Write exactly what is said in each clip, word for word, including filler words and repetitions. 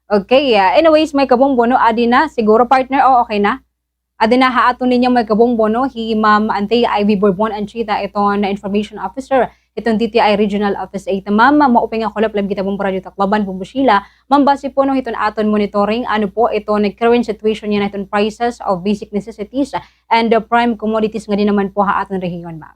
Okay, ah, anyways, mga kabombo, no, adi na, siguro, partner, o, okay na? Adi na ha aton linya, mga kabombo, no, hi Ma'am Anthea Ivy Borbon Anchita, iton Information Officer hiton D T I Regional Office eight. Ma'am, maupay nga kulop la gihap ha Bombo Radyo Tacloban, Bombo Sheila. Ma'am, base po, no, hiton aton monitoring, ano po iton current situation yana hiton prices of basic necessities and, uh, prime commodities ngadi naman po ha aton rehiyon, ma'am?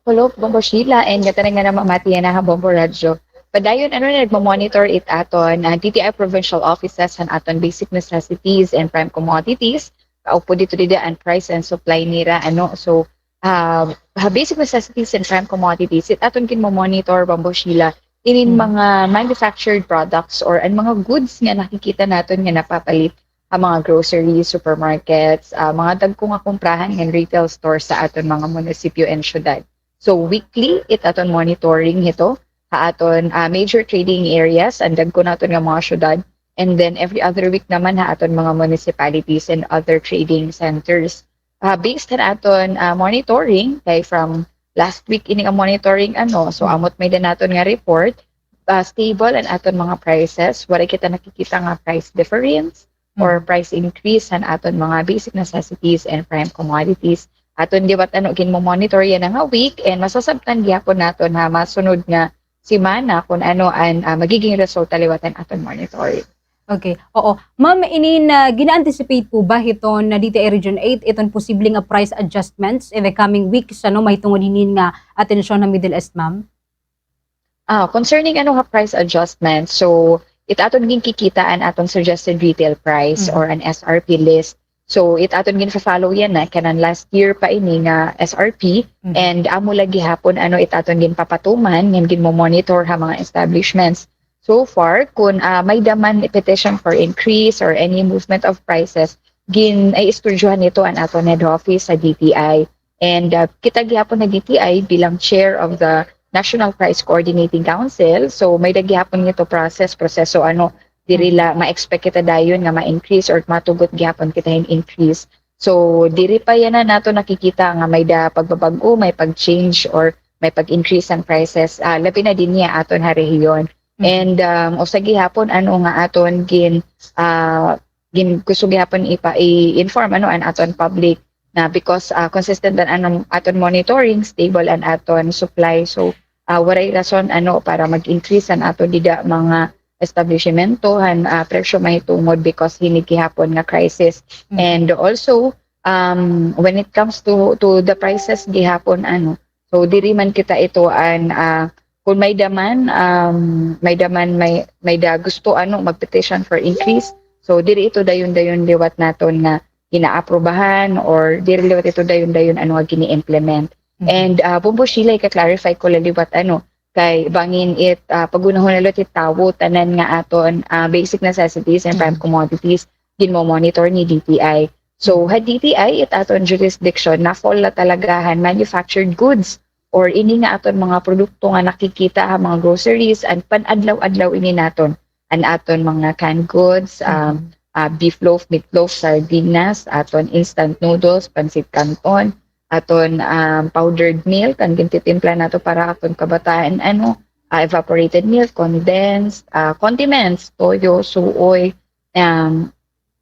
Hello, Bombo Sheila, and ngatanan nga namamati yana ha Bombo Radyo. Padayon, ano, nagmo-monitor it aton, ah, D T I provincial offices han aton basic necessities and prime commodities. Kaupod didto dida an price and supply nira, ano. So, ah, ha basic necessities and prime commodities, it aton ginmo-monitor, Bombo Sheila, inin mga manufactured products or an mga goods nga nakikita naton nga napapalit ha mga groceries, supermarkets, ah, mga dagko nga kumprahan ngan retail stores sa aton mga munisipyo and syudad. So, weekly, it aton monitoring hito ha aton, ah, major trading areas, an dagko naton nga mga syudad, and then every other week naman ha aton mga municipalities and other trading centers. Ah, based han aton, ah, monitoring, kay from last week ini nga monitoring, ano, so, amot may-ada naton nga report, ah, stable an aton mga prices, waray kita nakikita nga price difference or price increase han aton mga basic necessities and prime commodities. Aton liwat, ano, ginmo-monitor yana nga week, and masasabtan gihapon naton ha masunod nga semana kon ano an, ah, magiging resulta liwat han aton monitoring. Okay. Oo. Ma'am, inin, ah, gina-anticipate po ba hiton D T I Region eight iton posible nga price adjustments in the coming weeks, ano, mahitungod hinin nga atensyon ha Middle East, ma'am? Ah, concerning ano ha price adjustment, so it aton ginkikita an aton suggested retail price or an S R P list. So it aton ginfa-follow yana, kanan last year pa ini nga S R P, and amo la gihapon ano it aton ginpapatuman ngan ginmo-monitor ha mga establishments. So far, kon, ah, may-ada man petition for increase or any movement of prices, gin-, ay, istudyohan hito an aton head office sa D T I. And, ah, kita gihapon ha D T I bilang chair of the National Price Coordinating Council, so may-ada gihapon hito process, proseso, ano, diri la ma-expect kita dayon nga ma-increase or matugot gihapon kita hin increase. So, diri pa yana naton nakikita nga may-ada pagbabag-o, may pag-change or may pag-increase an prices, ah, labi na dinhi ha aton ha rehiyon. And, um, usa gihapon, ano, nga aton gin-, ah, gin-, gusto gihapon ipa-, i-inform, ano, an aton public na because, ah, consistent an, ano, aton monitoring, stable an aton supply. So, ah, waray rason, ano, para mag-increase an aton dida mga establishmento han, ah, presyo mahitungod because hini gihapon nga crisis. And also, um, when it comes to, to the prices gihapon, ano, so diri man kita ito an, ah, kon may-ada man, um, may-ada man, may, may-ada gusto, ano, mag-petition for increase. So diri ito dayon-dayon liwat naton nga ginaaprubahan or diri liwat ito dayon-dayon, ano, nga gini-implement. And, ah, Bombo Sheila, ika-clarify ko la liwat, ano, kay bangin it, ah, paghunahuna liwat it tawo, tanan nga aton, ah, basic necessities and prime commodities, ginmo-monitor ni D T I. So, ha D T I, it aton jurisdiction, na-fall la talaga han manufactured goods or ini nga aton mga produkto nga nakikita ha mga groceries, an pan-adlaw-adlaw ini naton. An aton mga canned goods, um, ah, beef loaf, meat loaf, sardinas, aton instant noodles, pancit canton, aton, um, powdered milk, an gintitimpla nato para aton kabataan, ano, ah, evaporated milk, condensed, ah, condiments, toyo, suoy, um,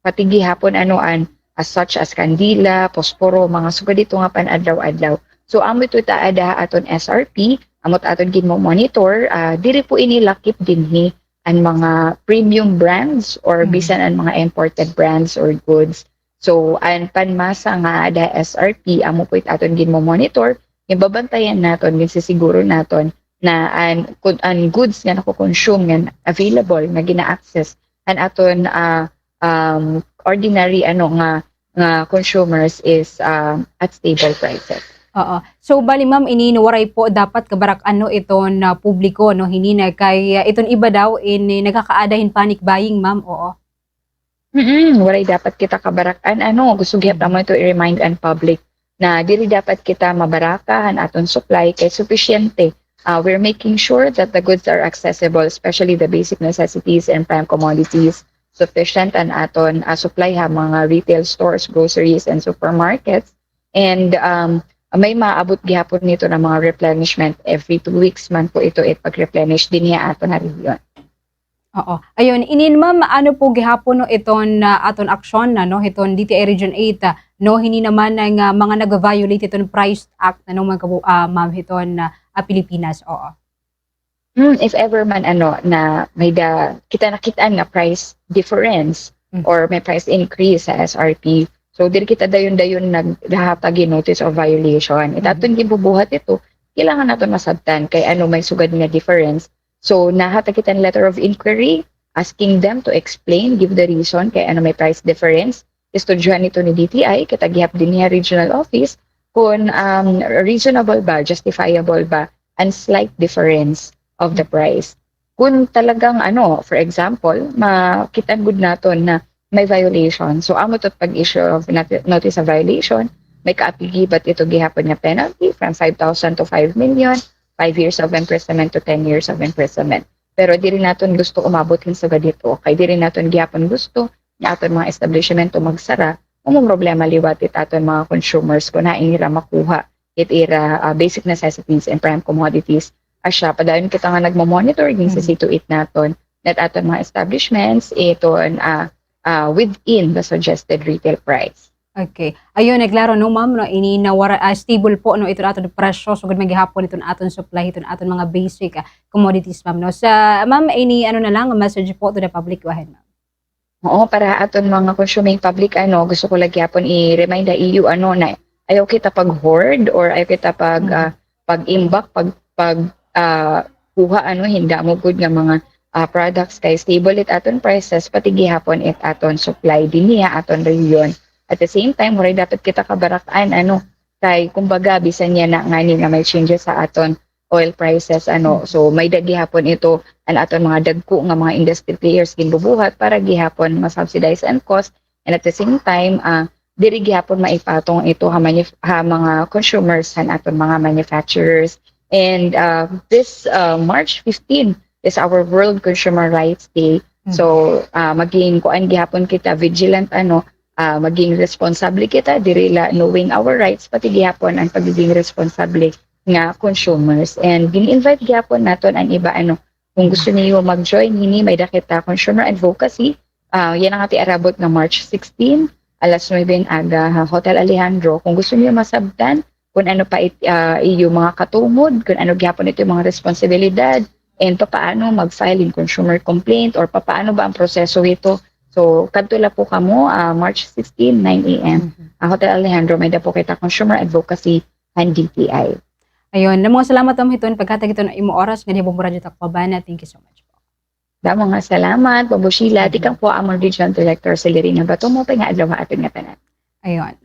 pati gihapon, ano, an, as such as kandila, posporo, mga sugad hito nga pan-adlaw-adlaw. So, amo ito it aada ha aton S R P, amo it aton ginmo-monitor, ah, diri po ini lakip dinhi an mga premium brands or bisan an mga imported brands or goods. So, an panmasa nga aada ha S R P, amo po it aton ginmo-monitor, ginbabantayan naton, ginsisiguro naton na an, kun-, an goods nga nako-consume, nga available, nga gina-access an aton, ah, um, ordinary, ano, nga, nga consumers is, ah, at stable prices. Oo. So, bali, ma'am, inin waray po dapat kabarak-an, no, iton, ah, publiko, no, hinin, kay, ah, iton iba daw, ini nakakaada hin panic buying, ma'am, oo. Mm, waray dapat kita kabarak-an, ano, gusto gihap namon ito i-remind an public na diri dapat kita mabaraka han aton supply kay sufisyente. Ah, we're making sure that the goods are accessible, especially the basic necessities and prime commodities. Sufficient an aton, ah, supply ha mga retail stores, groceries, and supermarkets. And, um, may maabot gihapon nito nga mga replenishment. Every two weeks man po ito it pag-replenish dinhi ha aton nga rehiyon. Oo. Ayun, inin, ma'am, ano po gihapon, no, iton, ah, aton aksyon, ano, hiton D T I Region eight, ah, no, hini naman nga mga nag-violate hiton Price Act, ano, mga kabu-, ah, ma'am, hiton, ah, ah, Pilipinas, oo. Hmm, if ever man, ano, na may da-, kita nakit-an nga price difference or may price increase sa S R P, so diri kita dayon-dayon naghahatag hin notice of violation. It aton ginbubuhat ito, kailangan naton masabtan kay ano may sugad nga difference. So, nahatag kita hin letter of inquiry, asking them to explain, give the reason kay ano may price difference. Istudyohan ito ni D T I, kita gihap dinhi ha regional office, kun, um, reasonable ba, justifiable ba, an slight difference of the price. Kun talagang, ano, for example, makit-an gud naton na may violation. So, amo to't pag-issue of noti-, notice of violation, may kaapigibat ito gihapon nga penalty from five thousand to five million, five years of imprisonment to ten years of imprisonment. Pero diri naton gusto umabot hin sugad hito, kay diri naton gihapon gusto nga aton mga establisyemento magsara, mamroblema liwat it aton mga consumers kun hain hira makuha it ira, ah, basic necessities and prime commodities. Asya, padayon kita nga nagmo-monitor, ginsisituate naton it aton mga establishments iton, ah, ah, within the suggested retail price. Okay. Ayun, eh, klaro, no, ma'am, no, ini nawara, ah, stable po, no, iton aton presyo, sugad man gihapon iton aton supply, iton aton mga basic, ah, commodities, ma'am, no. Sa, ma'am, ini, ano na lang, message po to the public, go ahead, ma'am. Oo, para aton mga consuming public, ano, gusto ko la gihapon i-remind ha iyo, ano, na ayaw kita pag-hoard or ayaw kita pag, ah, pag-imbak, pag, pag, ah, kuha, ano, hin damo gud nga mga, ah, products kay stable it aton prices, pati gihapon it aton supply dinhi ha aton rehiyon. At the same time, waray dapat kita kabarak-an, ano, kay kumbaga, bisan yana ngani nga may changes sa aton oil prices, ano. So, may-ada gihapon ito an aton mga dagko nga mga industry players ginbubuhat para gihapon ma-subsidize an cost, and at the same time, ah, diri gihapon maipatong ito ha manuf-, ha mga consumers han aton mga manufacturers. And, ah, this, ah, March fifteen is our World Consumer Rights Day. So, ah, maging kuan gihapon kita, vigilant, ano, ah, maging responsable kita, diri la knowing our rights, pati gihapon an pagiging responsable nga consumers. And gin-invite gihapon naton an iba, ano, kung gusto niyo mag-join hini, may-ada kita consumer advocacy, ah, yana nga tiarabot nga March sixteen, alas nuebe hin aga ha Hotel Alejandro. Kung gusto niyo masabtan kun ano pa it-, ah, iyo mga katungod, kun ano gihapon ito mga responsibilidad, and papaano mag-file hin consumer complaint or papaano ba an proseso hito. So, kadto la po kamo, ah, March sixteen, nine A M. Ah, Hotel Alejandro, may-ada po kita consumer advocacy han D T I. Ayun, mga salamat, ma'am, hiton paghatag hiton imo oras nganhi ha Bombo Radyo Tacloban. Thank you so much po. Damo nga salamat, Bombo Sheila. Tikang po amon Regional Director Celerina Batomo, maupay nga adlaw ha aton ngatanan. Ayun.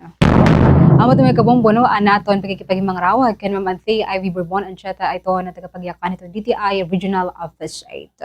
Amo ito, mga kabombo, no, an aton pakikipaghimangraw kan Ma'am Anthea Ivy Borbon Ancheta, ito na tagapagyakan hiton D T I Regional Office eight.